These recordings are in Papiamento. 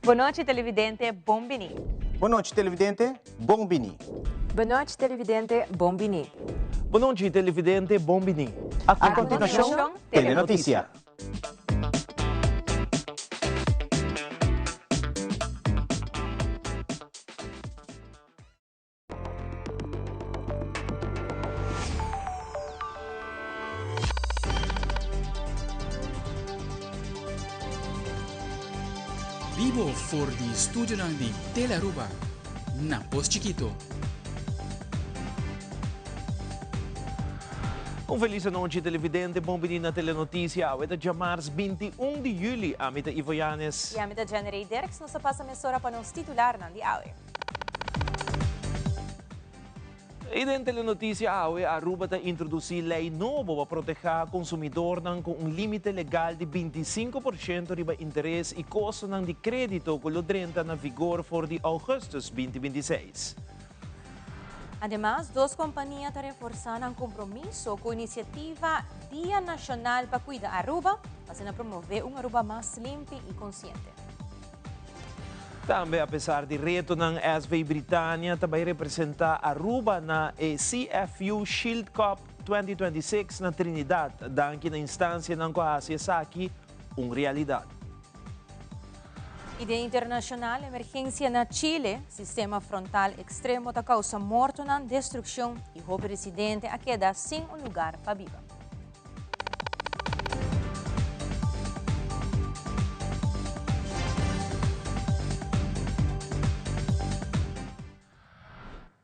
Bon nochi televidente, bon bini. Bon nochi televidente, bon bini. Bon nochi televidente, bon bini. Bon nochi televidente, bon bini. A continuacion, Telenoticia. Bibo for di studionan di Telearuba na Pos Chikito. Un feliz anochi televidente, bon bini na Telenoticia. Awe ta djamars 21 di juli. Ami ta Ivo Yanes. Y ami ta Jenny Dirks. Nos ta pasa mesora pa nos titularnan di awe. Y den Telenoticia awe, Aruba ta introduci ley nobo pa proteha consumidornan cu un limite legal di 25% riba interes y costonan di credito cu lo drenta na vigor for di augustus 2026. Ademas, dos compania ta reforsa nan compromiso cu iniciativa Dia Nacional pa Cuida Aruba, pa asina promove un Aruba mas limpi y consciente. Tambe apesar di retonan SV Britannia ta bay representa Aruba na e CFU Shield Cup 2026 na Trinidad, danki na instancianan cu a haci esaki un realidad. Y den internacional, emergencia na Chile, sistema frontal extremo ta causa mortonan, destruccion y hopi residente a keda sin un lugar pa biba.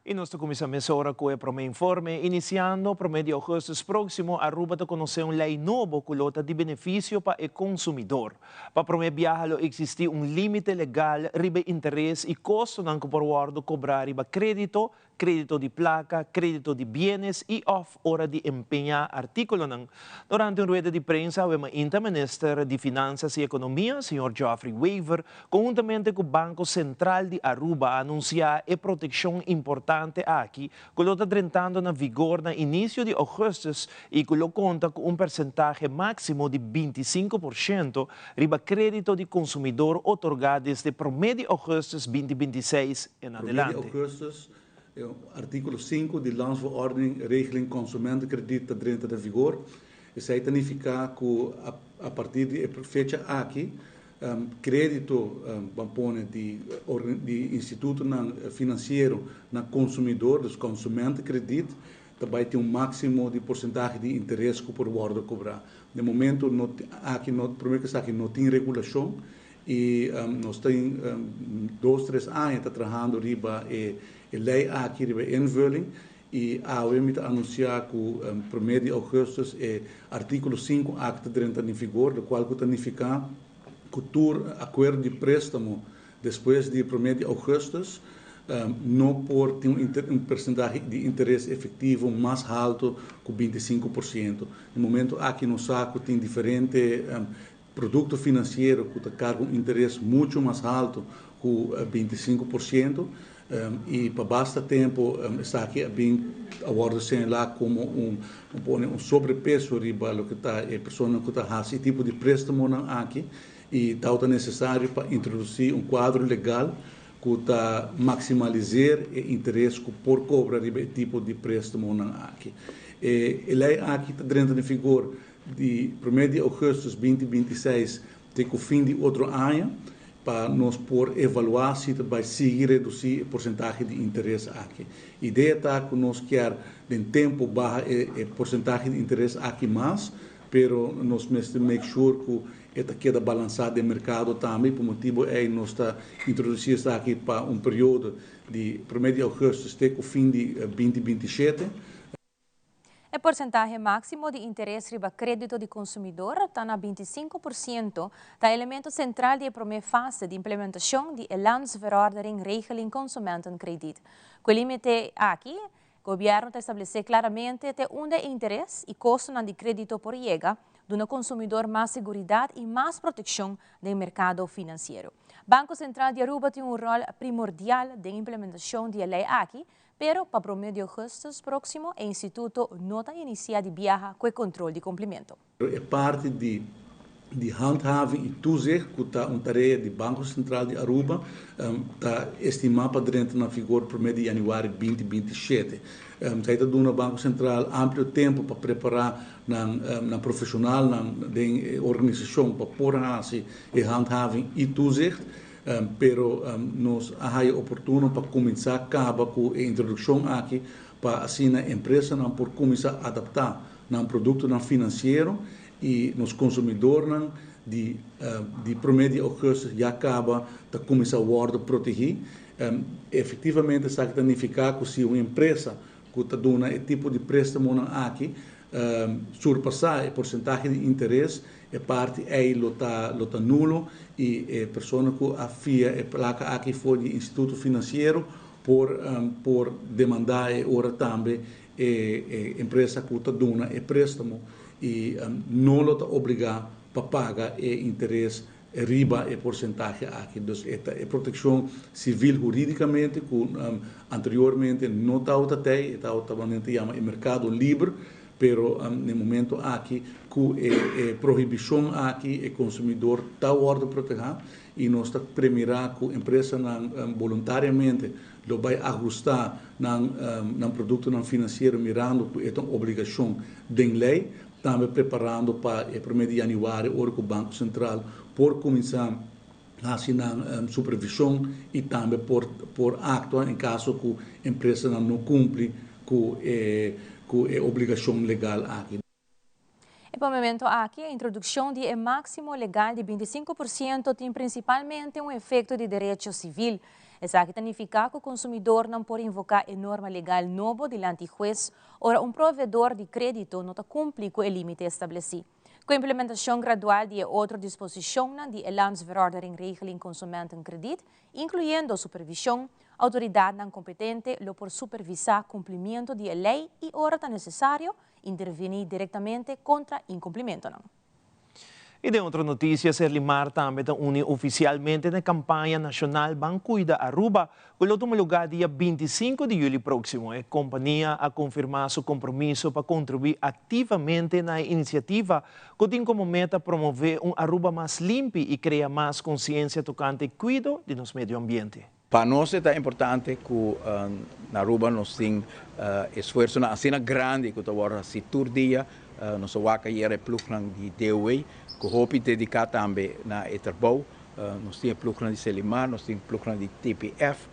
Y nos ta cuminsa mesora cu e prome informe. Iniciando prome di augustus proximo, Aruba ta conoce un ley nobo cu lo ta di beneficio pa e consumidor. Pa prome biaha lo existi un limite legal riba e interes y costonan cu por wordo cobra riba credito, Kredito di plaka, kredito di bienes i òf ora di empeñá artíkulonan. Durante un rueda di prensa awe mainta Minister di Finansas i Ekonomia, señor Geoffrey Wever, konhuntamente ku Banko Sentral di Aruba a anunsiá e protekshon importante aki ku lo ta drentando na vigor na inisio di ougùstùs i ku lo konta ku un persentahe máksimo di 25% riba kredito di konsumidor otorgá desde promé di ougùstùs 2026 en Promé di adelante. ougùstùs, artíkulo sinku di Landsverordening Regeling Consumentenkrediet ta drenta na vigor. Esei ta nifiká ku a partir di e fecha aki, krédito, ban pone, di di institutonan finansiero na konsumidor, dus consumentenkrediet, ta bai tin un máksimo di porsentahe di interes ku por wòrdu kobrá. Den momento no aki no promé ku esaki no tin regulashon i nos tin dos tres aña ta trahando riba e lei aki riba e invulling i awe mi ta anunsiá ku promé di ougùstùs e artíkulo sinku aki ta drenta den vigor lokual ku ta nifiká ku tur akuerdo di préstamo despues di promé di ougùstùs no por tin un persentahe di interes efektivo mas haltu ku 25%. Den momento aki nos sa ku tin diferente Produkto finansiero ku ta karga un interes muchu mas haltu ku 25% i pa basta tempu esaki a bin a wòrdu señalá komo un pone un sobrepeso riba loke ta e personanan ku ta hasi e tipo di préstamonan aki i tau ta nesesario pa introdusí un kuadro legal ku ta maksimaliser e interes ku por kobra riba e tipo di préstamonan aki. E lei aki ta drenta den vigor Di promé di ougùstùs 2026 te ku fin di otro aña pa nos por evaluá si ta bai sigui redusí e porsentahe di interes aki. Idea ta ku nos kier den tempu baha e porsentahe di interes aki mas, pero nos mester make sure ku e ta keda balansá den merkado tambe i pa motibu ei nos ta introdusí esaki pa un periodo di promé di ougùstùs te ku fin di 2027. E porsentahe máksimo di interes riba krédito di konsumidor ta na 25%, ta elemento sentral di e promé fase di implementashon di e Landsverordening Regeling Consumentenkrediet. Ku e límite aki, gobièrnu ta establesé klaramente te unda e interes i kostonan di krédito por yega, duna konsumidor mas seguridat i mas protekshon den merkado finansiero. Banko Sentral di Aruba tin un ròl primordial den implementashon di e lei aki, Pero pa promé di ougùstùs próksimo e instituto no ta inisiá di biaha ku e kontrol di kumplimentu. E parti di di handhaving y toezicht, cu ta un tarea di Banco Central di Aruba, ta estima pa drenta na vigor 1 di januari 2027. Esey ta duna Banco Central amplio tempo pa prepara nan profesional nan den organisacion pa por haci e handhaving y toezicht, pero nos a haya oportuno pa cuminsa caba cu e introduccion aki pa asina empresanan por cuminsa adapta nan productonan financiero y nos consumidornan di 1 di augustus ya caba ta cuminsa wordo protegi. Efectivamente, esaki ta significa cu si un empresa cu ta duna e tipo di prestamo aki surpasa e porcentahe di interes, e parti ey lo ta nulo y e persona cu a fia e placa aki for di instituto financiero por demanda e ora tambe e empresa cu ta duna e prestamo y no lo ta obliga pa paga e interes riba e porcentahe aki. Dus e proteccion civil huridicamente cu anteriormente no tabata tey, tabata yama e mercado liber, pero na momento aki cu e prohibicion aki e consumidor ta wordo protegi y nos ta premira cu empresanan voluntariamente lo bay ahusta nan productonan financiero mirando cu e ta un obligacion di ley, tambe preparando pa e 1 di januari ora cu Banco Central por cuminsa haci supervision y tambe por actua en caso cu empresanan no cumpli cu e obligacion legal aki. E momento aki, e introduccion di maximo legal di 25% tin principalmente un efecto di derecho civil. Esaki ta significa cu e consumidor no por invoca e norma legal nobo dilanti hues ora un proveedor di credito no ta cumpli cu e limite estableci. Cu e implementacion gradual di otro disposicion di Landsverordening Regeling Consumentenkrediet, incluyendo supervision, autoridad competente lo por supervisa cumplimento di ley y, ora ta necesario, interveni directamente contra incumplimento. Y den otro noticia, Serlimar tambe ta uni oficialmente na campaña nacional Ban Cuida Aruba, cu lo tuma luga dia 25 di juli proximo. E compania a confirma su compromiso pa contribui activamente na iniciativa cu tin como meta promove un Aruba mas limpi y crea mas consciencia tocante cuido di nos medio ambiente. Pa nos ta importante cu na Aruba nos tin esfuerso asina grandi cu awor asina tur dia nos wak e ploegnan di DOW cu hopi dedica tambe na e trabou. Nos tin ploegnan di Serlimar, nos tin ploegnan di TPF,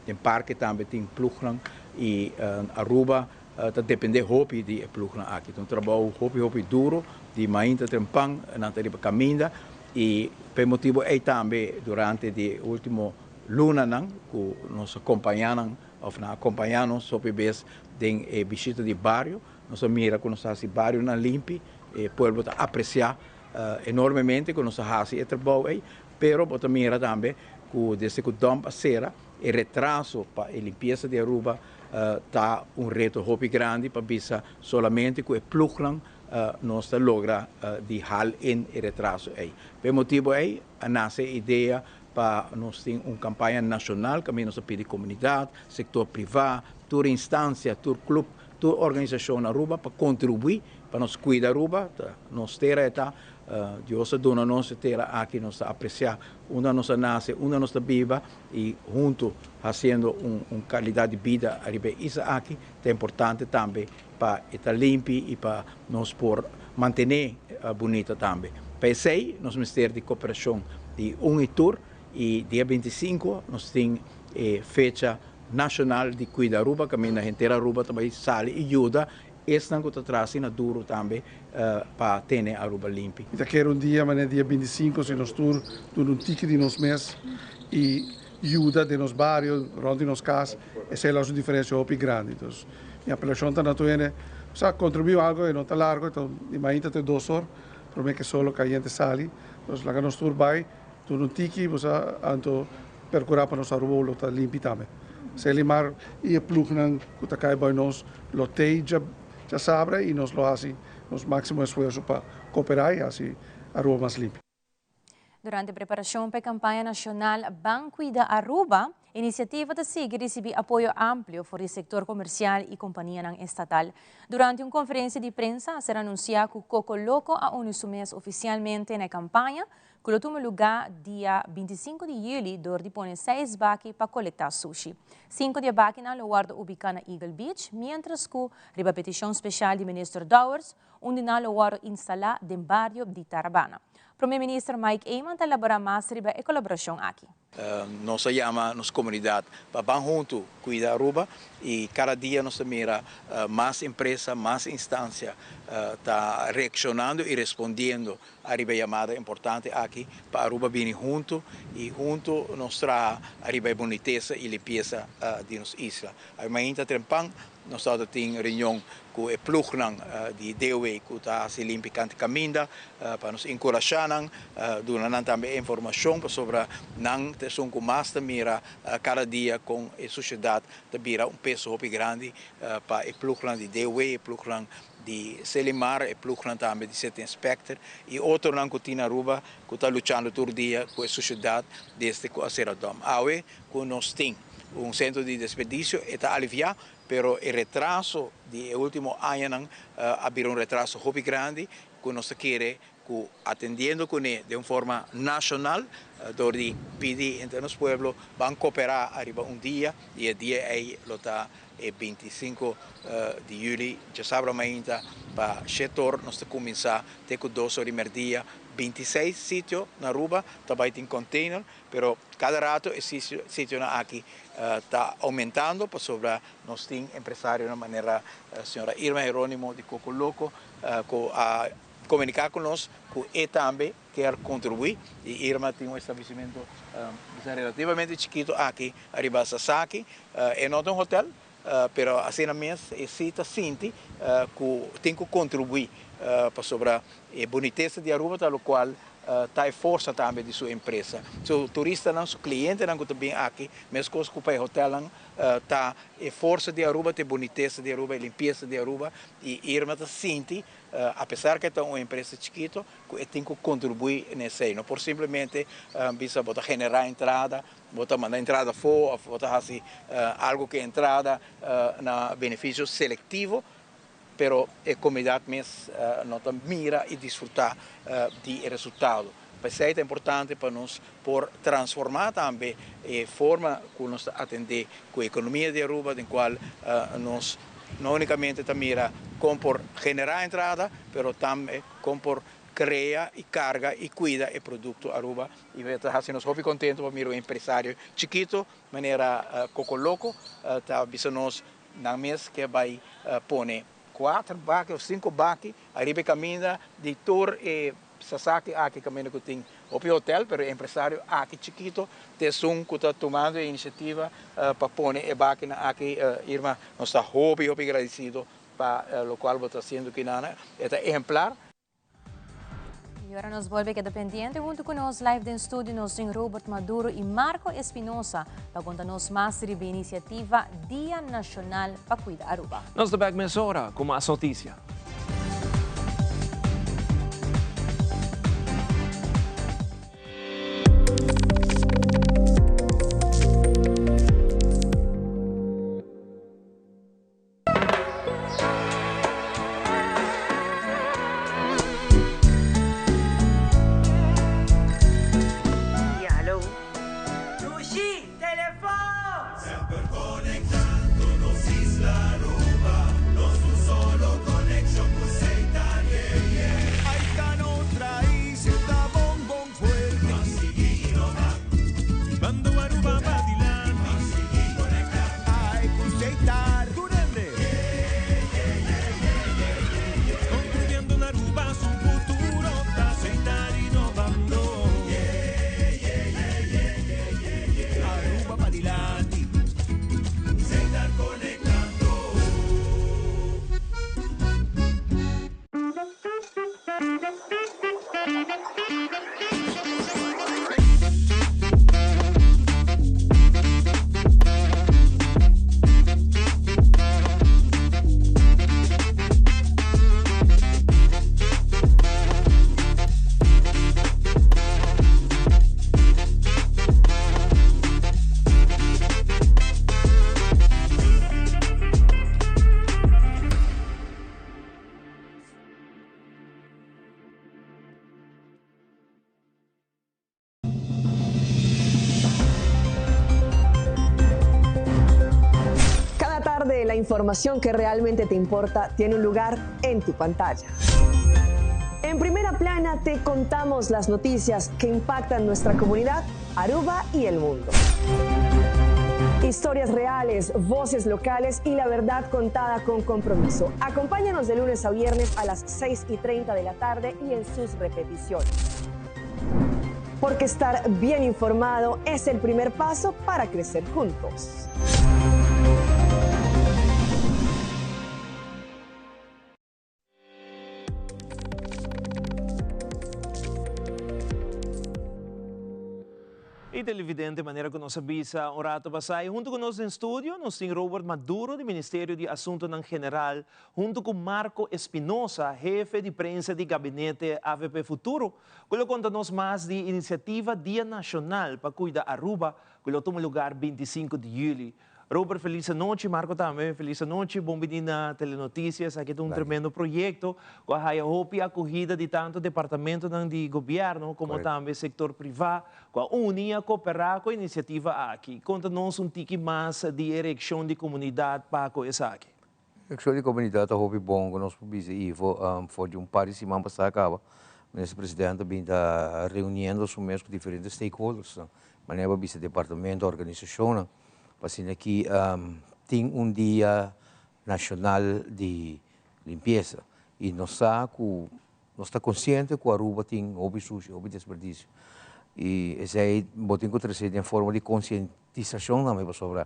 den parke tambe tin ploegnan y Aruba ta depende hopi di ploegnan aki. Un trabou hopi hopi duro di mainta trempan nan ta riba caminda y pa motibo ey tambe durante e ultimo lunanan cu nos a acompaña nan of nan a acompaña nos hopi bes den e bishita di bario, nos a mira cu nos ta haci barionan limpi, e pueblo ta aprecia enormemente cu nos ta haci e trabou ey, pero bo ta mira tambe cu desde cu dump a cera, e retraso pa e limpiesa di Aruba ta un reto hopi grandi pa bisa solamente cu e ploegnan nos ta logra di haal in e retraso ey. Pa motibo ey, a nace idea pa nos tin un campaña nacional, cu nos pidi comunidad, sector priva, tur instancia, tur club, tur organisacion na Aruba pa contribui pa nos cuida Aruba, nos tera ta, Dios a duna nos tera aki, nos ta aprecia unda nos a nace, unda nos ta biba y hunto haciendo un calidad di bida ariba e isla aki, ta importante tambe pa ta limpi y pa nos por mantene bunita tambe. Pa esey, nos mester di cooperacion di un y tur y dia 25 nos tin fecha nacional di Cuida Aruba, caminda henter Aruba tambe sali y yuda esnan cu ta traha na duro tambe pa tene Aruba limpi. Mi kier un dia, mas dia 25, si nos tur, duna un tiki di nos mes y yuda den nos bario, rond di nos cas, esey ta un diferencia hopi grandi. Anto, mi apelacion ta na tur, o contribui algo y no ta largo, anto, imagina te 2 or, prome cu solo cayente sali, anto, laga nos tur bay, duna un tiki, bo anto percura pa nos Aruba lo ta limpi tambe. Serlimar y e ploegnan cu ta cay bay nos lo tey diasabra y nos lo haci nos maximo esfuerso pa coopera y haci Aruba mas limpi. Durante e preparacion pa e campaña nacional Ban Cuida Aruba, Iniciativa ta sigui ricibi apoyo amplio for di sector comercial y companianan estatal. Durante un conferencia di prensa a ser anuncia cu Coco Loco a uni su mes oficialmente na e campaña cu lo tuma luga dia 25 di juli door di pone seis baki pa colecta sushi. Cinco di e bakinan lo wordo ubica na Eagle Beach, mientras cu, riba peticion special di Minister Dowers, un di nan lo wordo instala den bario di Tarabana. Prome Minister Mike Eman ta elabora mas riba e colaboracion aki. Nos a yama nos comunidad pa ban hunto cuida Aruba y cada dia nos ta mira mas empresa, mas instancia ta reaccionando y respondiendo ariba e yamada importante aki pa Aruba bini hunto y hunto nos traha ariba e bunitesa y limpiesa di nos isla. Mainta trempan Nos tabata tin reunion ku e plugnan di DOW ku ta hasi limpi kanti kaminda pa nos enkurashá nan, duna nan tambe e informashon pasobra nan ta esun ku mas ta mira kada dia kon e sushedat ta bira un peso hopi grandi pa e plugnan di DOW, e plugnan di Selimar, e plugnan tambe di City Inspector i otronan ku tin na Aruba ku ta luchando tur dia ku e sushedat desde ku a sera dòm. Awe ku nos tin un sentro di desperdicio e ta alivia, pero e retraso di e ultimo añanan a bira un retraso hopi grandi cu nos ta kere cu atendiendo cune den un forma nacional dor di pidi henter nos pueblo ban coopera ariba un dia y e dia ey lo ta e 25 di juli djasabra mainta pa shetor nos ta cuminsa te cu dos ora y merdia 26 sitio na Aruba ta bay tin container. Pero cada rato e sitionan aki ta aumentando pasobra nos tin empresarionan manera señora Irma Heronimo di Coco Loco cu a comunica cu nos cu e tambe kier contribui y Irma tin un establecimento bisa relativamente chikito aki ariba Sasaki. E no ta un hotel pero asina mes e si ta sinti cu tin cu contribui pasobra e bunitesa di Aruba ta locual ta e forsa tambe di su empresa. Su turistanan, su clientenan cu ta bin aki, mescos cu pa e hotelnan, ta e forsa di Aruba, ta e bunitesa di Aruba, e limpiesa di Aruba y Irma ta sinti, apesar cu e ta un empresa chikito, cu e tin cu contribui na esey. No por simplemente bisa bo ta genera entrada, bo ta manda entrada afo of bo ta haci algo cu e entrada na beneficio selectivo. Pero e comunidad mes no ta mira y disfruta di e resultado. P'esey ta importante pa nos por transforma tambe e forma cu nos ta atende cu e economia di Aruba den cual nos no unicamente ta mira con por genera entrada pero tambe con por crea y carga y cuida e producto Aruba y ta haci nos hopi contento pa mira un empresario chikito manera Coco Loco ta bisa nos Nan mes ke bai pone kuater baki of sinku baki ariba e kaminda di tur e Sasaki aki kaminda ku tin hopi hotel pero e empresario aki chikito ta esun ku ta tumando e inisiativa pa pone e bakinan aki. Irma nos ta hopi hopi gradisido pa lokual bo ta hasiendo kinana e ta ehemplar. Y ora nos bolbe keda pendiente hunto cu nos live den studio nos tin Robert Maduro y Marco Espinosa pa conta nos mas riba e iniciativa Dia Nacional pa Cuida Aruba. Nos ta bek mesora cu mas noticia. información que realmente te importa tiene un lugar en tu pantalla. En primera plana te contamos las noticias que impactan nuestra comunidad, Aruba y el mundo. Historias reales, voces locales y la verdad contada con compromiso. Acompáñanos de lunes a viernes a las 6 y 30 de la tarde y en sus repeticiones. Porque estar bien informado es el primer paso para crecer juntos. Y televidente, manera cu nos a bisa un rato pasa, y hunto cu nos den studio nos tin Robert Maduro di Ministerio di Asuntonan General, hunto cu Marco Espinosa, hefe di prensa di Gabinete avp Futuro, cu lo conta nos mas di iniciativa Dia Nacional pa Cuida Aruba, cu lo tuma lugar 25 di juli. Robert felis anochi, Marco tambe felis anochi, bon bini na Telenoticias, aki ta un tremendo proyecto cu a haya hopi acogida di tanto departamentonan di gobierno como tambe sector priva cu a uni y a coopera cu e iniciativa aki. Conta nos un tiki mas di e reaccion di comunidad pa cu esaki. Reaccion di comunidad ta hopi bon cu nos por bisa Ivo, for di un par di siman pasa caba Minister President a bin ta reuniendo su mes cu diferente stakeholdersnan, manera bo a bisa departamento, organisacionnan. Pa asina ki tin un dia nacional di limpieza y nos sa cu nos ta consciente cu Aruba tin hopi sushi, hopi desperdicio y esey bo tin cu trece den forma di concientisacion tambe pasobra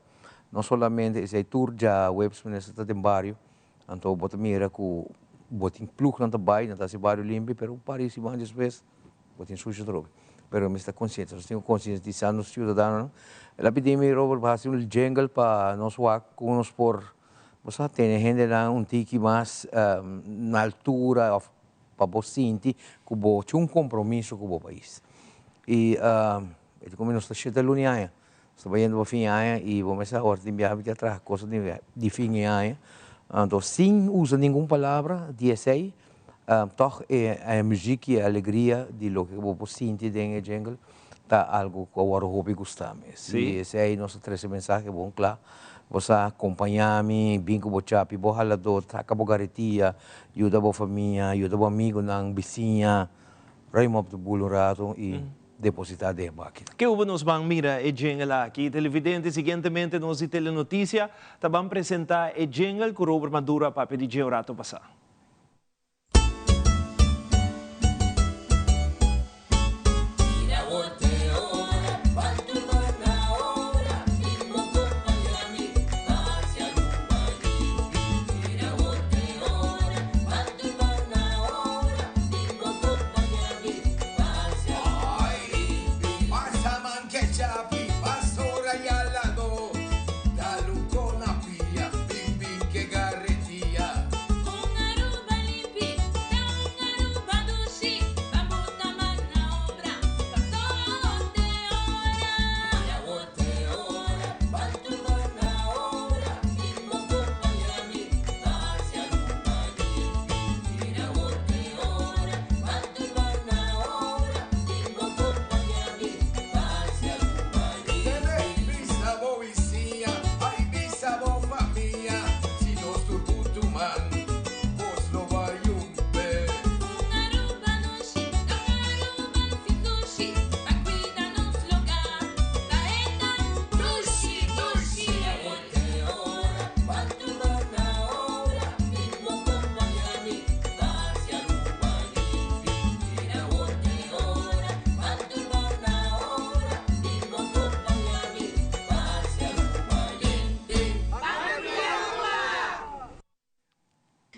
no solamente esey tur djaweps minister ta den bario anto bo ta mira cu bo tin plugnan ta bay nan ta haci bario limpi pero un par di siman despues Bo tin sushi atrobe. Pero mi sta konsiente. Nos tin ku konsientisá nos siudadanonan. El a pidi mi, Robert, pa hasi un jingle pa nos wak kon nos por, bo sa, tene hendenan un tiki mas na altura òf pa bo sinti ku bo tin un kompromiso ku bo pais. I e di ku mi nos ta shete luna aña. Nos ta bayendo pa fin aña i bo mester awor tin biaha mi ta traha kosa di fin e aña. Anto sin usa ningun palabra di esei, tòg e muzik i e alegria di loke bo por sinti den e jingle ta algu ku a wòrdu hopi gustá mes. I esei nos a trese mensahe bon kla. Bo sa kompañá mi, bin ku bo chapi, bo haladó, saka bo garetia, yuda bo famia, yuda bo amigunan, bisiña, ruim op de boel un ratu i depositá den e baki. Ke ubo nos ban mira e jingle aki? Televidente, siguientemente nos di Telenoticia ta ban presenta e jingle ku Robert Maduro a papia di dje un rato pasá.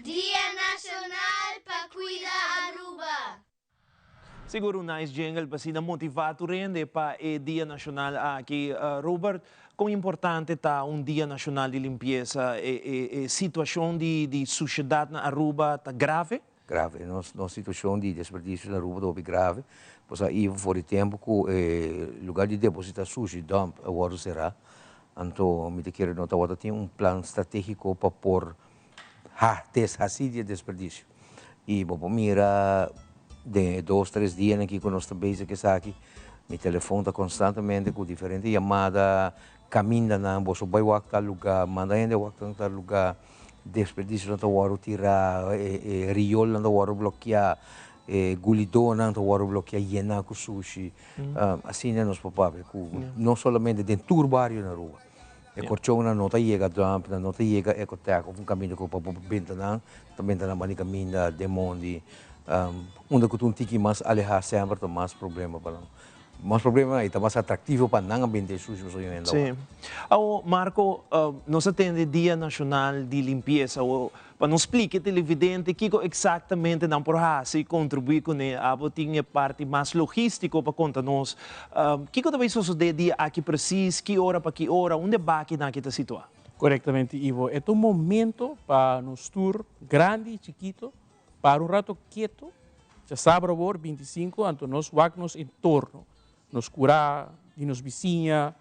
Dia Nacional pa Cuida Aruba. Sigur un nice jingle pa asina motiva tur hende pa e dia nacional aki. Robert, con importante ta un dia nacional di limpieza? E situacion di suciedad na Aruba ta grave? Grave. Nos situacion di desperdicio na Aruba ta hopi grave. Pasobra even for di tempo cu e lugar di deposita sushi, dump, a wordo cera, anto mi ta kere no tabata tin un plan strategico pa por ha deshaci di e desperdicio. Y bo por mira den e dos, tres dianan aki cu nos ta bezig cu esaki, Mi telefon ta konstantemente ku diferente yamada, kamindanan, boso bai wak tal lugá, manda hende wak tal lugá, desperdisionan ta wòrdu tirá, e riolnan ta wòrdu blokiá, e gulidónan ta wòrdu blokiá yená ku sushi. Asina nos por papia ku no solamente den tur bario na Aruba. E korchonnan no ta yega dump, nan no ta yega Ecotech of un kaminda ku pa por benta nan, ta benta nan banda di kaminda den mondi. Unda ku ta un tiki mas alehá semper ta mas problema pa nan. Mas problema i ta mas atraktivo pa nan a benta e sushi pasobra yon hende a wak. Sí. Awo Marco, nos a tende Dia Nashonal di Limpiesa. Awo pa nos splika e televidente kiko eksaktamente nan por hasi i kontribuí kuné. Abo tin e parti mas logístiko pa konta nos. Kiko ta bai sosodé dia aki presis, ki ora pa ki ora, unda e bakinan aki ta situá? Korektamente Ivo, e ta un momento pa nos tur, grandi i chikito, para un rato keto. Djasabra awor, 25, anto nos wak nos entorno, nos kurá, di nos bisiña,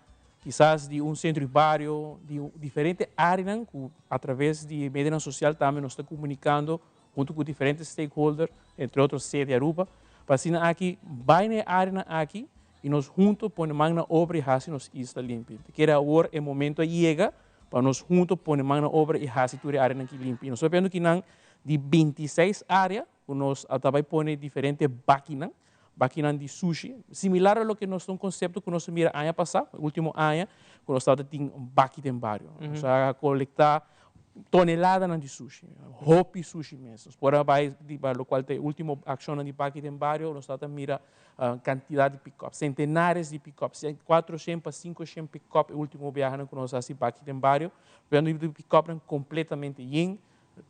kisas di un sentro di bario, di diferente áreanan ku atraves di medionan sosial tambe nos ta komunikando huntu ku diferente stakeholder, entre otro Sede Aruba, pa asina aki bai na e áreanan aki i nos huntu pone man na obra i hasi nos isla limpi. Ta kere awor e momento a yega pa nos huntu pone man na obra i hasi tur e áreanan aki limpi. Nos ta papiando kinan di 26 área ku nos a ta bai pone diferente bakinan, bakinan di sushi, similar a loke nos ta un konsepto ku nos a mira aña pasá, último aña, ku nos tabata tin baki den bario. Nos a kolektá toneladanan di sushi, hopi sushi mes. Nos por a bai riba lokual ta e último akshonnan di baki den bario, nos tabata mira kantidat di pikòp, sentenares di pikòp, kuatroshen pa sinkoshen pikòp e último biahanan ku nos a hasi baki den bario, pero di pikòpnan kompletamente yen.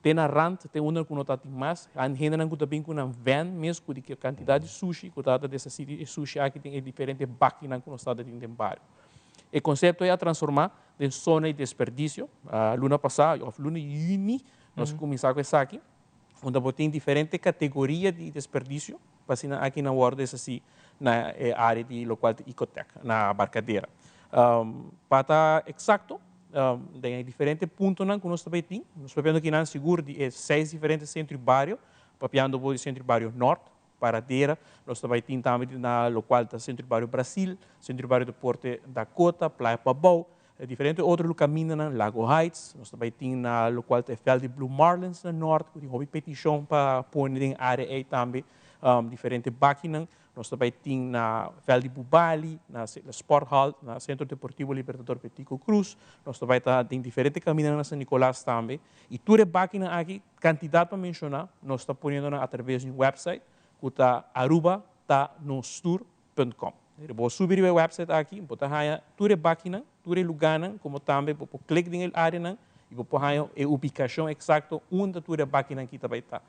Te na rand, te unda ku no ta tin mas. Hendenan ku ta bin ku nan van mes ku di ke kantidat di sushi ku ta ta deshasí di e sushi aki den e diferente bakinan ku nos ta tin den bario. E konsepto ei a transformá den zona di desperdisio. Luna pasá òf luna di yüni nos a kuminsá ku esaki, unda bo tin diferente kategoria di desperdisio pa asina aki nan wòrdu deshasí na e área di lokual ta Ecotech na Barcadera. Pa ta eksakto, Den e diferente puntonan ku nos ta bai tin, nos papiando kinan sigur di e seis diferente sentro di bario, papiando bo di sentro di bario Nort, Paradera, nos ta bai tin tambe na lokual ta sentro di bario Brasil, sentro di bario Deporte Dakota, Playa Pabou, diferente otro kamindanan, Lago Heights, nos ta bai tin na lokual ta e vèlt di Blue Marlins na Nort, ku tin hopi petishon pa pone den e área ei tambe diferente bakinan. Nos ta bai tin na veld di Bubali, na Sporthal, na Centro Deportivo Libertador Betico Croes. Nos ta bai ta den diferente camindanan na San Nicolas tambe. Y tur e bakinan aki, cantidad pa menciona, nos ta poniendo nan atraves di un website cu ta arubatanostour.com. Bo subi riba e website aki, bo ta haya tur e bakinan, tur e luganan, como tambe bo por click den e areanan y bo por haya e ubicacion exacto unda tur e bakinan aki ta bai ta.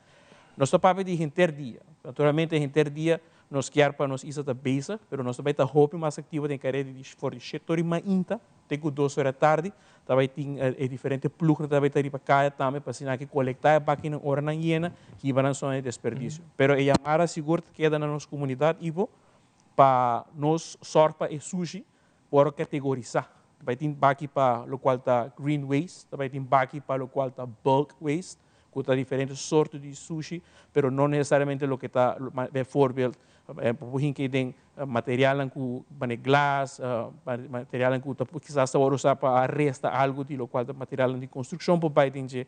Nos ta papia di henter dia. Naturalmente henter dia nos kier pa nos isla ta bezig, pero nos ta bai ta hopi mas activo den careda di for di shete ora mainta te cu dos ora tardi. Ta bai tin e diferente ploegnan ta bai ta riba caya tambe pa asina aki colecta e bakinan ora nan yena, hiba nan zona di desperdicio. Pero e yamada sigur ta keda na nos comunidad, Ivo, pa nos zorg pa e sushi por categorisa. Ta bai tin baki pa locual ta green waste, ta bai tin baki pa locual ta bulk waste, cu ta diferente soorto di sushi, pero no necesariamente loke ta, bijvoorbeeld, bo por hinca den materialnan cu mane glas, materialnan cu ta kisas ta worde usa pa resta algo di locual ta materialnan di construccion por bai den dje,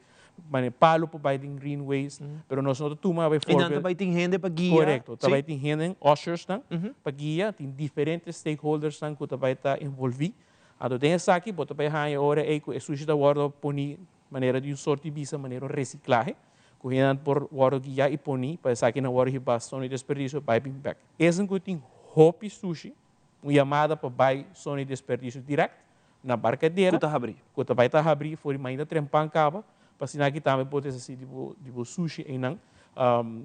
mane palo por bai den green waste, pero nos no ta tuma bijvoorbeeld. Y nan ta bai tin hende pa guia? Corecto, ta bai tin hende, ushersnan pa guia, tin diferente stakeholdersnan cu ta bai ta envolvi. Anto den esaki bo ta bai haña ora ey cu e sushi ta wordo poni manera di un sort di bisa manera un reciclahe cu hendenan por wordo guia y poni pa esakinan wordo hiba zona di desperdicio bai bin bek. Esnan cu tin hopi sushi, un yamada pa bai zona di desperdicio direct na Barcadera. Cu ta habri. Cu ta bai ta habri for di mainta trempan caba pa asina aki tambe por deshaci di bo di bo sushi eynan.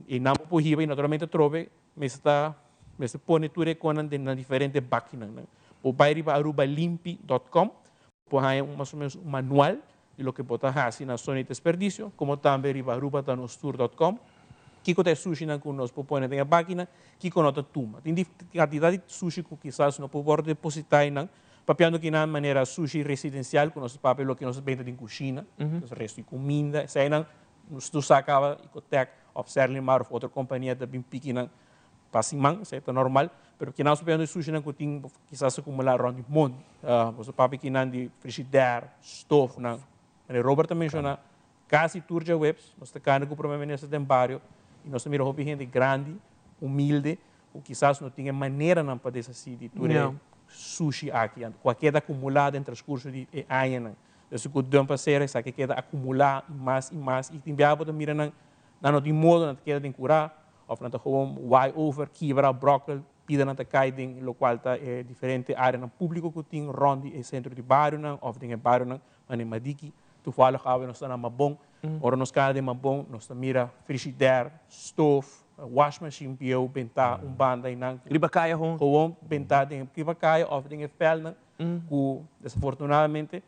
Eynan bo por hiba y naturalmente atrobe mester ta mester pone tur e conan den nan diferente bakinan. Bo bai riba arubalimpi dot com Por haña un mas o menos un manual di loke bo ta hasi na zona di desperdicio, como tambe riba arubatanostour dot com. Kiko ta e sushinan ku nos por pone den e bakinan, kiko no ta tuma. Tin kantidat di sushi ku kisas no por wòrdu depositá einan, papiando kinan manera sushi residensial ku nos ta papia loke nos ta benta den kushina, resto di kuminda, eseinan nos tur sa kaba Ecotec òf Serlimar òf otro kompania ta bin piki nan pa siman, esei ta normal. Pero kinan nos papia di sushinan ku tin kisas akumulá rònt di mondi. Nos ta papia kinan di frishider, stofnan. Manera Robert a menshoná, kasi tur djaweps nos ta kanda ku Prome Minister den bario i nos ta mira hopi hende grandi, humilde, ku kisas no tin e maneranan pa deshasí di tur e sushi aki, ku a keda akumulá den transkurso di e añanan. Despues ku dump a sera esaki a keda akumulá i mas i mas i tin biaha bo ta mira nan, nan no tin modo, nan ta keda den kurá òf nan ta gewoon waai over, kibra, bròkel, pidanan ta kai den lokual ta e diferente áreanan públiko ku tin rònt di e sentro di barionan òf den e barionan manera Madiki. Toevallig awe nos ta na Mabon. Ora nos kana den Mabon nos ta mira frishider, stof, washmachine bieu bentá un banda einan. Riba kaya gewoon? Gewoon bentá den riba kaya òf den e vèlnan ku desafortunadamente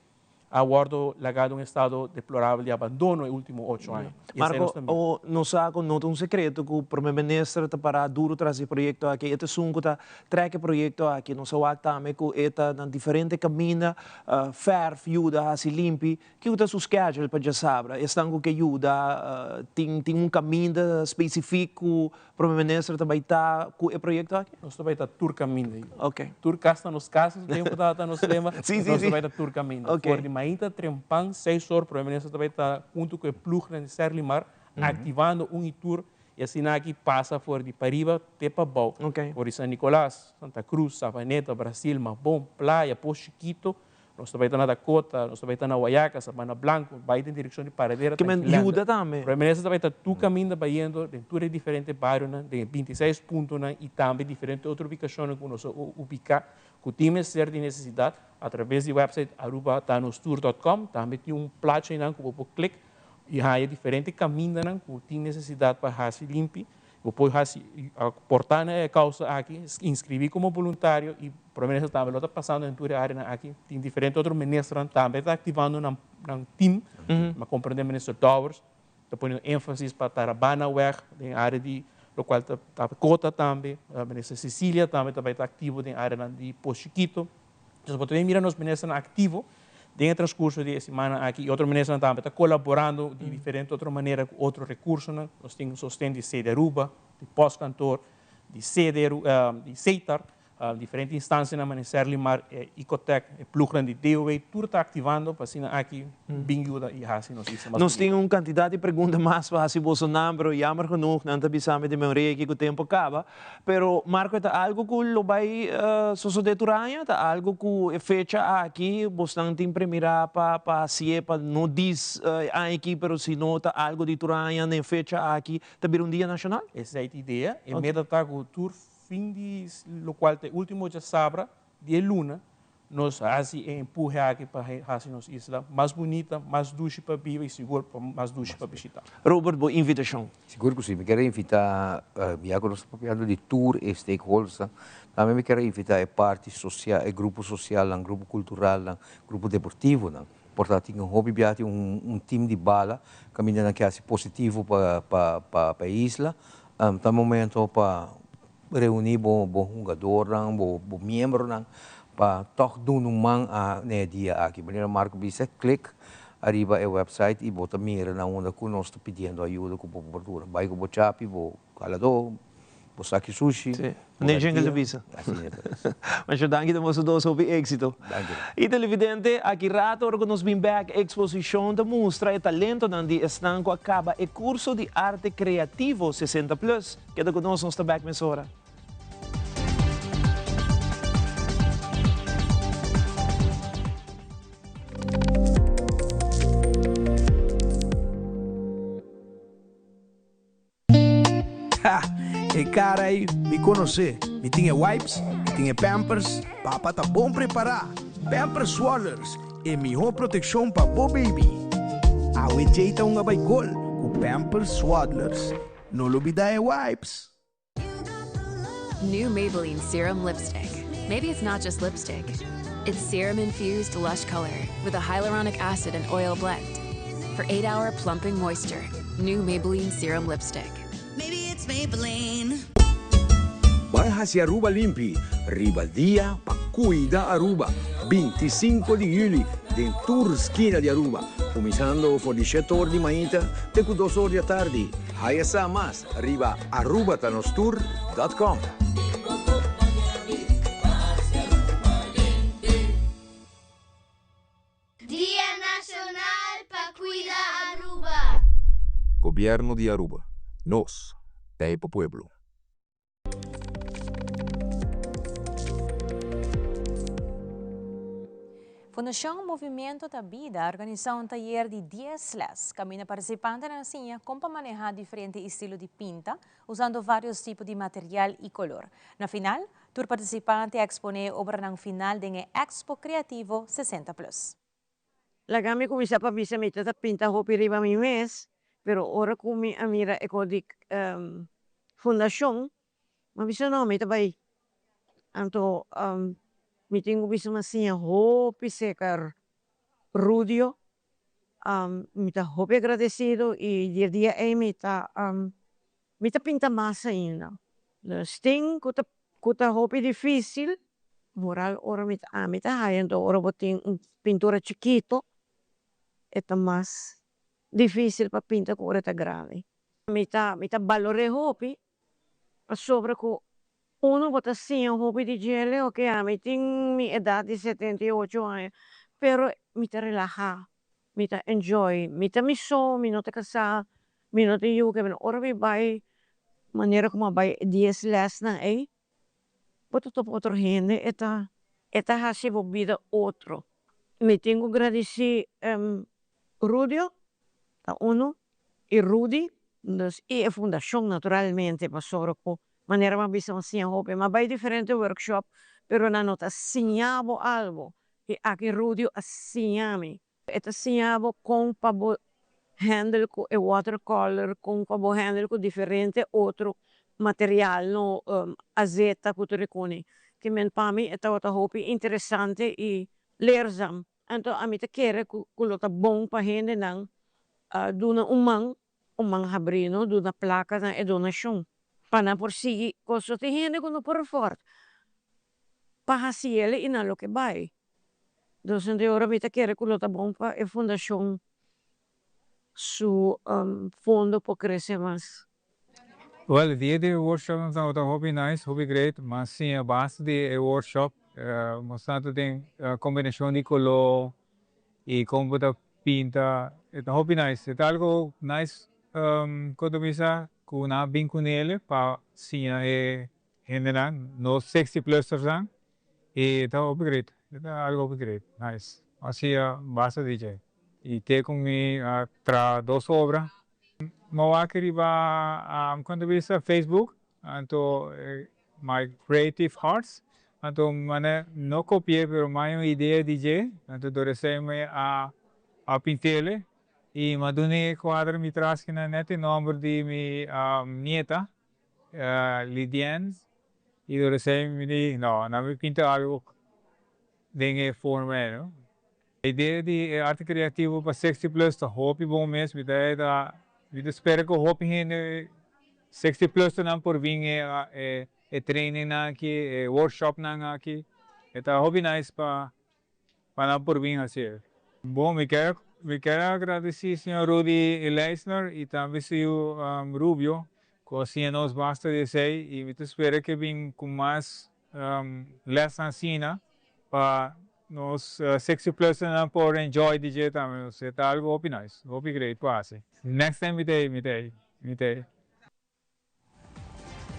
a wordo laga den un estado deplorabel di abandono e ultimo ocho aña. Y esei Marco, nos ta mira. o nos sa cu no ta un secreto cu Prome Minister ta para duro tras di e proyecto aki. E ta esun cu ta trek e proyecto aki. Nos a wak tambe cu e ta na diferente caminda, verf, yuda haci limpi. Kico ta su schedule pa djasabra? Esnan cu ke yuda, tin tin un caminda specific cu Prome Minister ta bay ta cu e proyecto aki? Nos ta bay ta tur caminda yu. Ok. Tur cas ta nos cas, nos tempo tabata nos lema. Sí, sí, Nos sí. ta bay ta tur caminda. Ok. For di mainta trempan seis or Prome Minister ta bay ta hunto cu e ploegnan di Serlimar activando un y tur y asina aki pasa for di pariba te pabao. Ok. For di San Nicolas, Santa Cruz, Savaneta, Brasil, Mabon, Playa, Pos Chiquito, Nos ta bai ta na Dakota, nos ta bai ta na Guayaca, Sabana Blanco, bai den direccion di Paradera, Ke men Tranquilanda. yuda tambe. Prome Minister ta bai ta tur caminda bayendo den tur e diferente barionan, den e 26 puntonan y tambe diferente otro ubicacionnan cu nos a ubica cu tin mester di necesidad a traves di website arubatanostour dot com. Tambe tin un plachi einan cu bo por click y haya diferente camindanan cu tin necesidad pa haci limpi. Bo por haci aporta na e causa aki, inscribi como boluntario y Prome Minister tambe lo ta pasando den tur e areanan aki. Tin diferente otro ministernan tambe ta activando nan nan team. Mi a comprende Minister Dowers ta poniendo enfasis pa Tarabana weg den area di locual ta ta Cota tambe. Minister Cecilia tambe ta bay ta activo den areanan di Pos Chiquito. Entonces bo ta bin mira nos ministernan activo den e transcurso di e simannan aki y otro ministernan tambe ta colaborando di diferente otro manera cu otro recursonan. Nos tin sosten di Sede Aruba, di Postkantoor, di Sede di Setar, diferente instancianan manera Serlimar, e Ecotec, e ploegnan di DOW, tur ta activando pa asina aki bin yuda y haci nos isla mas Nos tin bunita. un cantidad di pregunta mas pa haci boso nan, pero jammer genoeg nan ta bisa mi den mi orea aki cu tempo caba. Pero Marco e ta algo cu lo bay sosode tur aña? Ta algo cu e fecha aki bosnan tin premira pa pa hacié pa no dis e aña aki pero si no ta algo di tur aña na e fecha aki ta bira un dia nacional? Esei ta idea. E meta ta cu tur fin di locual ta e ultimo djasabra di e luna Nos a hasi e empuhe aki pa hasi nos isla mas bunita, mas dushi pa biba i sigur mas dushi pa bishita. Robert, bo invitashon. Sigur ku si. Mi kier a invitá, ya ku nos ta papiando di tur e stakeholdersnan, tambe mi kier a invitá e parti sosial, e grupo sosialnan, grupo kulturalnan, grupo deportivonan. Por ta tin hopi bia tin un tim di bala kaminda nan ke hasi positivo pa pa pa e isla. Ta momento pa Reuní bo bo hungadornan, bo bo miembronan pa tòg duna un man a na e dia aki. Manera Marco bisa, klik ariba e website i bo ta mira na unda ku nos ta pidiendo ayuda ku bo por duna. Bai ku bo chapi, bo haladó, bo saki sushi, Sí, bo Meneer Jingle ta gardia. bisa. Asina ta bisa. Masha danki ta boso dos hopi éxito. Danki. I televidente, aki rato ora ku nos bin bèk, eksposishon ta mustra e talentonan di esnan ku a kaba e kurso di arte kreativo 60 plus. Keda ku nos, nos ta bèk mesora. Ha! E cara ei mi conoce. Mi tin e wipes, mi tin e pampers. Papa ta bon prepara. Pampers Swaddlers, e miho proteccion pa bo baby. Awe Jay ta hunga bay gol cu Pampers Swaddlers. No lubida e wipes! New Maybelline Serum Lipstick. Maybe it's not just lipstick. It's serum-infused lush color with a hyaluronic acid and oil blend. For 8-hour plumping moisture, new Maybelline Serum Lipstick. Maybe it's Maybelline. Ban haci Aruba limpi riba dia pa cuida Aruba, 25 di juli den tur skina di Aruba, cuminsando for di shete or di mainta te cu dos or di atardi. Haya sa mas riba arubatanostour dot com. Gobierno di Aruba, nos t'ey pa pueblo. Fundacion Movimiento ta Bida a organisa un tayer di dies les, caminda participantenan a siña con pa maneha diferente estilo di pinta, usando varios tipo di material y color. Na final, tur participante a expone e obranan final den e Expo Creativo 60 Plus. Laga mi kuminsá pa bisa mi ta ta pinta hopi riba mi mes, pero ora ku mi a mira e kos di fundashon, mi a bisa no, mi ta bai. Anto mi tin ku bisa mi a siña hopi seker Rudio, mi ta hopi agradesido i di e dia ei mi ta Mi ta pinta mas ainda. Dus tin ku ta ku ta hopi difisil, vooral ora mi ta ami ta haya anto ora bo tin un pintura chikito e ta mas difisil pa pinta ku ora e ta grandi. Mi ta mi ta balor'é hopi pasobra ku uno bo ta siña hopi di djele oke ami tin mi edat di 78 aña pero mi ta relaha Mi ta enjoy, mi ta mi so, mi no ta casá, mi no tin yu, kebien ora mi bai manera como a bai e dies lesnan ey, bo ta topa otro hende, e ta e ta haci bo bida otro. Mi tin cu gradici Rudio, ta uno, y Rudy, dus y e fundacion naturalmente pasobra cu manera mi a bisa mi a siña hopi, mi a bai diferente workshop pero nan no ta siña bo algo, I aki Rudio a siña mi. E ta siña bo kon pa bo handle ku e watercolor, kon pa bo handle ku diferente otro material no azeta ku ta rekuni. Ki men pa mi e tabata hopi interesante i leerzaam. Anto ami ta kere ku lo ta bon pa hendenan duna un man, un man habrí no, duna plaka na e donashon pa nan por sigui kosto. Tin hende ku no por afford pa hasi el i nan loke bai. Dus ente ora mi ta kere ku lo ta bon pa e fundashon su fondo por krese mas. Well, e dia di e workshop nan tabata hopi nice, hopi great. Mas siña basta di e workshop, nos tanto den combinacion di color y con bo ta pinta, e ta hopi nice. E ta algo nice, con ta bisa, cu nan a bin cunele pa siña e Hendenan no 60 plustersnan y ta hopi great, e ta algo hopi great, nice. Hacia basta di dje y te cu mi a traha dos obra. Mi a wak riba con ta bisa Facebook anto my creative hearts anto mane no copie pero mi a haña un idea di dje anto dor esey mi a pintele y mi a duna e cuadro mi tras kinan net e nomber di mi nieta. Lidiens y dor esey mi di no, nan mi pinta algo den e forma ey no. E idea di e arte creativo pa 60 plus ta hopi bon mes, mi ta ta mi ta spera cu hopi hende 60 plus ta nan por bin e e training nan aki, e workshop nan aki, e ta hopi nice pa Pa nan por bin hacié. Bon, mi kier mi kier a agradeci señor Rudy Leisner y tambe su yu Rubio cu a siña nos basta di esey y mi ta spera ke bin cu mas lesnan asina pa nos 60 plusernan por enjoy di dje tambe. E ta algo hopi nice, hopi great pa haci. Next time mi ta ey, mi ta ey, mi ta ey.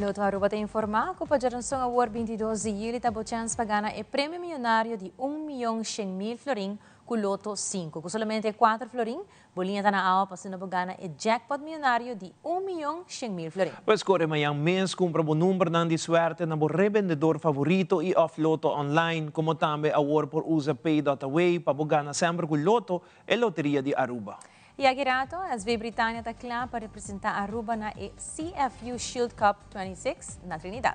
Lotto Aruba ta informa cu pa djaranson awor 22 di juli ta bo chens pa gana e premio miyonario di un miyon shen mil florin cu Lotto 5. Cu solamente 4 florin, bo liña ta na awa pa asina bo gana e jackpot miyonario di un miyon shen mil florin. Pues core mañan mes cumpra bo numbernan di suerte na bo rebendedor favorito y of Lotto online, como tambe awor por usa pay.away pa bo gana semper cu Lotto, e loteria di Aruba. Y aki rato, SV Britannia ta cla pa representa Aruba na e CFU Shield Cup 26 na Trinidad.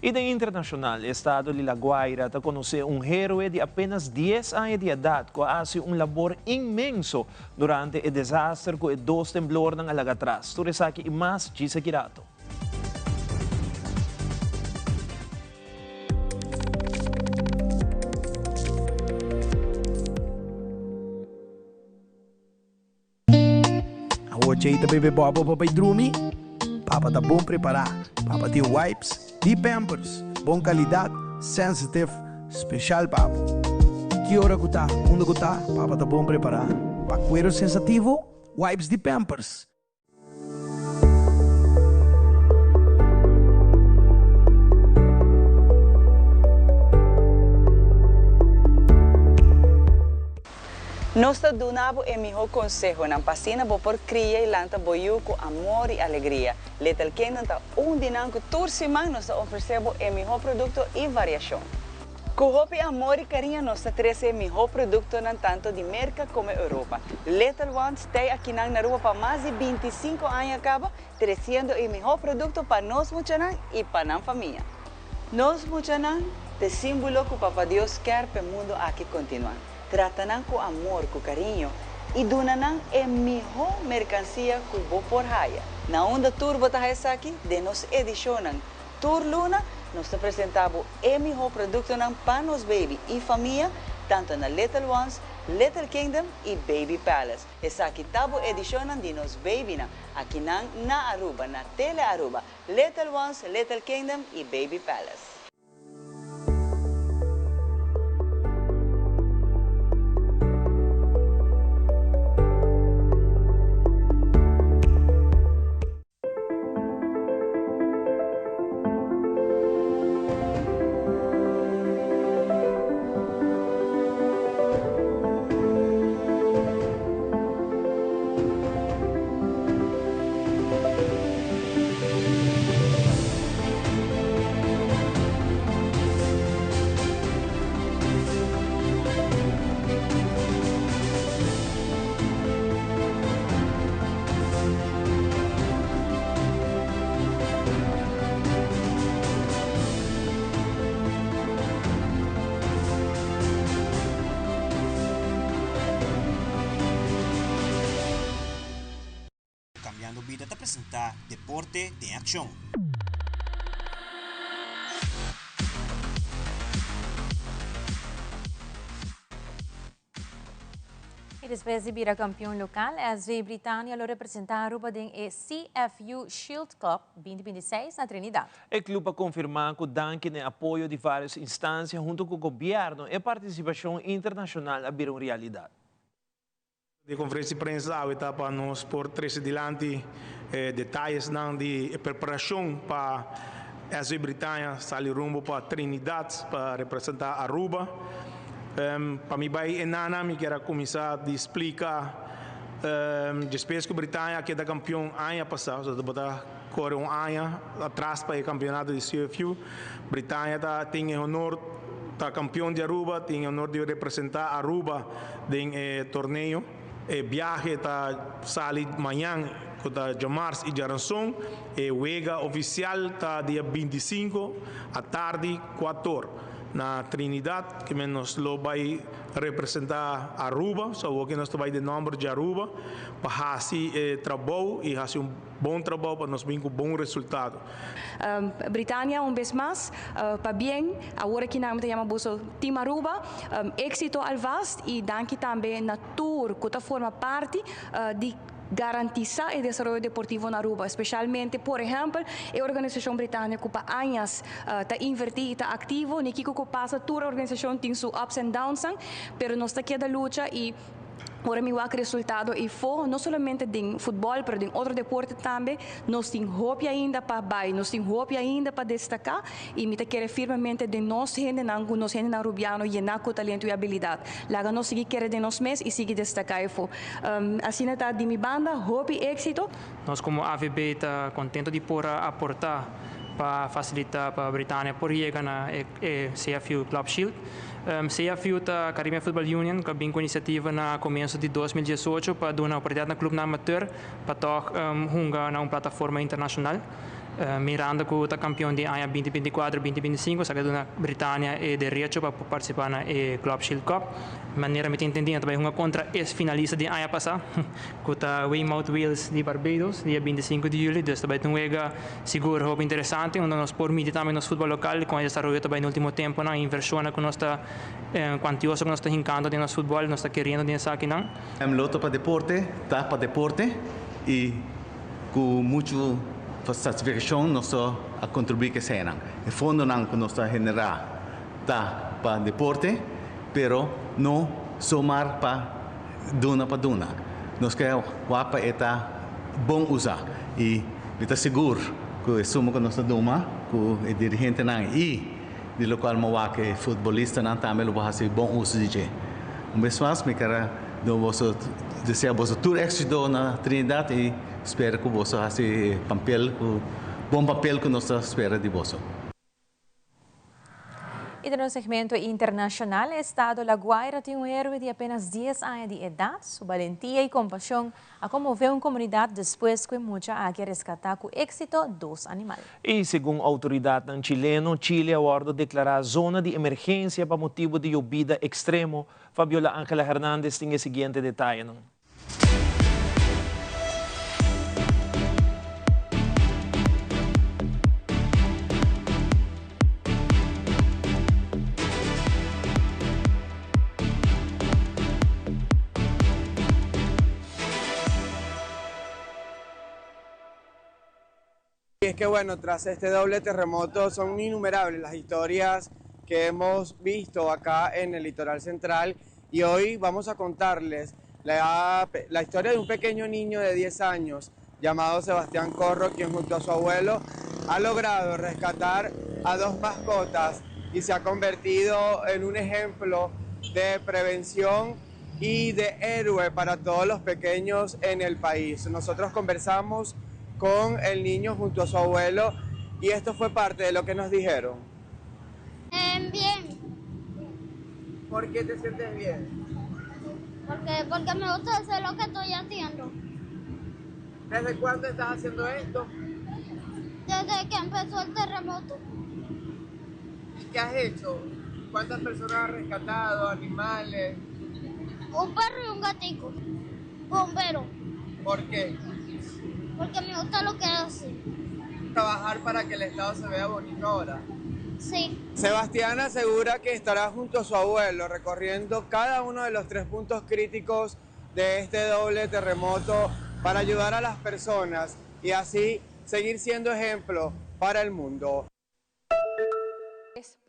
Y den internacional, estado di La Guaira ta conoce un heroe di apenas dies aña di edad cu a haci un labor inmenso durante e desaster cu e dos temblornan a laga atras. Tur esaki y mas djis aki rato. Awor Jay ta bebe bòbò pa bai drumi? Papa ta bon prepará. Papa tin wipes di Pampers. Bon kalidat, sensitive, speshal pa bo. Ki ora ku ta, unda ku ta, papa ta bon prepará. Pa kuero sensativo, wipes di Pampers. Nos ta duna bo e mihó konsehonan pa asina bo por kria i lanta bo yu ku amor i alegria. Little Kingdom ta un di nan ku tur siman nos ta ofresé bo e mihó produkto i variashon. Ku hopi amor i kariño nos ta trese e mihó produktonan tantu di Merka komo Europa. Little Ones tei akinan na Aruba pa mas di 25 aña kaba, tresiendo e mihó produkto pa nos muchanan i pa nan famia. Nos muchanan ta e símbolo ku Papa Dios kier pa e mundu aki kontinuá. Trata nan ku amor, ku kariño i duna nan e mihó merkansia ku bo por haya. Na unda tur bo ta haya esaki? Den nos edishonnan. Tur luna nos ta presentá bo e mihó produktonan pa nos baby i famia, tantu na Little Ones, Little Kingdom i Baby Palace. Esaki ta bo edishonnan di nos babynan, akinan na Aruba, na Tele Aruba, Little Ones, Little Kingdom i Baby Palace. Cambiando Bida ta presenta Deporte den Accion. Y despues di bira campeon local, SV Britannia lo representa Aruba den e CFU Shield Cup 2026 na Trinidad. E club a confirma cu danki na e apoyo di varios instancia hunto cu gobierno, e participacion internacional a bira un realidad. E conferencia di prensa awe ta pa nos por trece dilanti e detayesnan di e preparacion pa SV Britannia sali rumbo pa Trinidad pa representa Aruba. Pa mi bai e nana mi kier a cuminsa di splica despues cu Britannia a keda campeon aña pasa, so tabata core un aña atras pa e campeonato di CFU, Britannia ta tin e honor ta campeon di Aruba, tin e honor di representa Aruba den e torneo. E biahe ta sali mañan cu ta djamars y djaranson. E wega oficial ta dia 25 atardi cuator na Trinidad. Kimen nos lo bay representa Aruba, so awoki nos ta bay den nomber di Aruba pa haci e trabou y haci un bon trabou pa nos bin cu bon resultado. Britannia un bes mas pabien, awor aki nan mi ta yama boso Team Aruba, exito alvast y danki tambe na tur cu ta forma parti di garantisa e desaroyo deportivo na Aruba, especialmente por ehempel e organisacion Britannia cu pa añas ta inverti y ta activo, ni kico cu pasa tur organisacion tin su ups and downsnan, pero nos ta keda lucha y Ora mi wak resultado eyfo, no solamente den futbol, pero den otro deporte tambe, nos tin hopi ainda pa bay, nos tin hopi ainda pa destaca y mi ta kere firmemente den nos hendenan, cu nos hendenan Rubiano yena cu talento y habilidad. Laga nos sigui kere den nos mes y sigui destaca eyfo. Asina ta di mi banda, hopi exito. Nos como AVB ta contento di por a aporta pa facilita pa Britannia por yega na e CFU Club Shield. CFU ta Caribbean Football Union ku a bin ku inisiativa na komienso di 2018 pa duna oportunidat na klupnan amateur pa tòg hunga na un plataforma internashonal. Mirando ku ta kampion di aña 2024, 2025 esaki a duna Britannia e derecho pa por partisipá na e Club Shield Cup. Manera mi ta intendí nan ta bai hunga kontra e finalista di aña pasá ku ta Weymouth Whales di Barbados dia 25 di yüli. Dus ta bai ta un wega Sigur hopi interesante unda nos por midi tambe nos futbol lokal kon e desaroyo ta bai den ultimo temponan, e invershonnan ku nos ta kuantioso ku nos ta hinkando den nos futbol, nos ta keriendo den esakinan. Loto pa Deporte ta pa deporte y cu mucho satisfaccion nos ta a contribui cu eseinan. E fondonan cu nos ta genera ta pa deporte, pero no somar pa duna pa duna. Nos ke wak pa e ta bon usa y mi ta sigur cu e suma cu nos ta duma cu e dirigentenan y di locual mi wak e futbolistanan tambe lo por haci bon uso di dje. Un bes mas mi ker a. Nos boso desea boso tur éxito na Trinidad y spera cu boso haci papel cu bon papel cu nos ta spera di boso. Y den nos segmento internacional, estado La Guaira tin un héroe di apenas 10 aña di edad. Su balentia y compasion a conmove un comunidad despues cu e mucha aki a rescata cu exito dos animal. Y segun autoridadnan chileno, Chile a wordo declara zona di emergencia pa motibo di yobida extremo. Fabiola Angela Hernandez tin e siguiente detayenan. Y es que bueno, tras este doble terremoto son innumerables las historias que hemos visto acá en el litoral central y hoy vamos a contarles la, la historia de un pequeño niño de 10 años llamado Sebastián Corro, quien junto a su abuelo ha logrado rescatar a dos mascotas y se ha convertido en un ejemplo de prevención y de héroe para todos los pequeños en el país. Nosotros conversamos con el niño junto a su abuelo y esto fue parte de lo que nos dijeron. Em, bien. ¿Por qué te sientes bien? Porque, porque me gusta hacer lo que estoy haciendo. ¿Desde cuándo estás haciendo esto? Desde que empezó el terremoto. ¿Y qué has hecho? ¿Cuántas personas has rescatado? ¿Animales? Un perro y un gatico. Bombero. ¿Por qué? Porque me gusta lo que hace. ¿Trabajar para que el estado se vea bonito ahora? Sí. Sebastián asegura que estará junto a su abuelo recorriendo cada uno de los tres puntos críticos de este doble terremoto para ayudar a las personas y así seguir siendo ejemplo para el mundo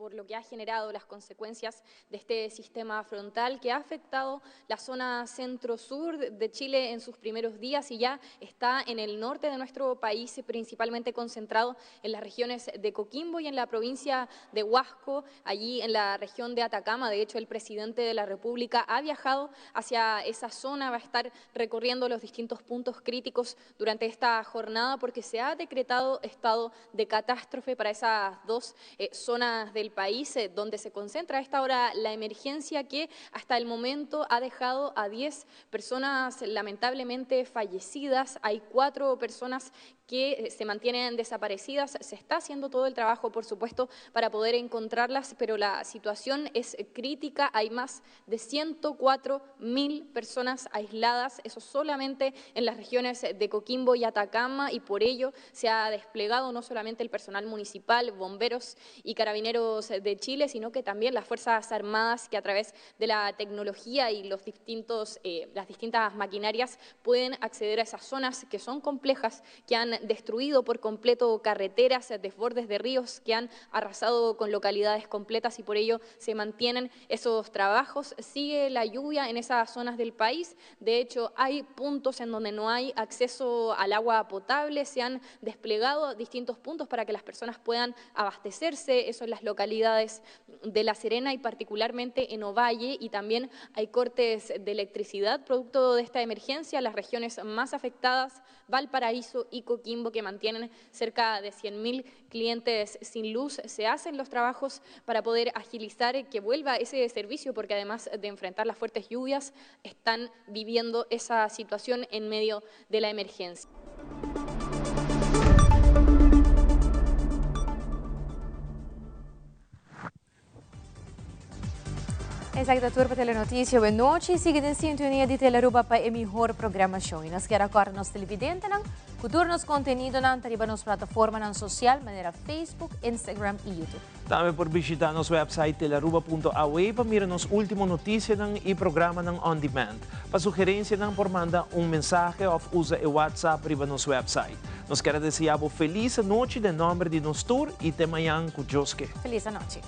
por lo que ha generado las consecuencias de este sistema frontal que ha afectado la zona centro-sur de Chile en sus primeros días y ya está en el norte de nuestro país, principalmente concentrado en las regiones de Coquimbo y en la provincia de Huasco, allí en la región de Atacama. De hecho, el presidente de la República ha viajado hacia esa zona, va a estar recorriendo los distintos puntos críticos durante esta jornada porque se ha decretado estado de catástrofe para esas dos eh, zonas del país eh, donde se concentra a esta hora la emergencia que hasta el momento ha dejado a 10 personas lamentablemente fallecidas. Hay cuatro personas que eh, se mantienen desaparecidas. Se está haciendo todo el trabajo, por supuesto, para poder encontrarlas, pero la situación es crítica. Hay más de 104 mil personas aisladas, eso solamente en las regiones de Coquimbo y Atacama, y por ello se ha desplegado no solamente el personal municipal, bomberos y carabineros de Chile, sino que también las Fuerzas Armadas que a través de la tecnología y los distintos, eh, las distintas maquinarias pueden acceder a esas zonas que son complejas, que han destruido por completo carreteras, desbordes de ríos, que han arrasado con localidades completas y por ello se mantienen esos trabajos. Sigue la lluvia en esas zonas del país. De hecho, hay puntos en donde no hay acceso al agua potable. Se han desplegado distintos puntos para que las personas puedan abastecerse. Eso en las localidades de La Serena y particularmente en Ovalle. Y también hay cortes de electricidad producto de esta emergencia. Las regiones más afectadas, Valparaíso y Coquimbo, que mantienen cerca de 100.000 clientes sin luz. Se hacen los trabajos para poder agilizar que vuelva ese servicio, porque además de enfrentar las fuertes lluvias, están viviendo esa situación en medio de la emergencia. Esaki ta tur pa Telenoticia awe nochi. Sigui den sintonia di Telearuba pa e mihor programacion. Y nos kier a corda nos televidentenan cu tur nos contenidonan ta riba nos plataformanan social manera Facebook, Instagram y YouTube. Tambe por bishita nos website telearuba.aw pa mira nos ultimo noticianan y programanan on demand. Pa sugerencianan por manda un mensahe of usa e WhatsApp riba nos website. Nos kier a desea bo feliz anochi den nomber di nos tur y te mañan cu Dios ke. Feliz anochi.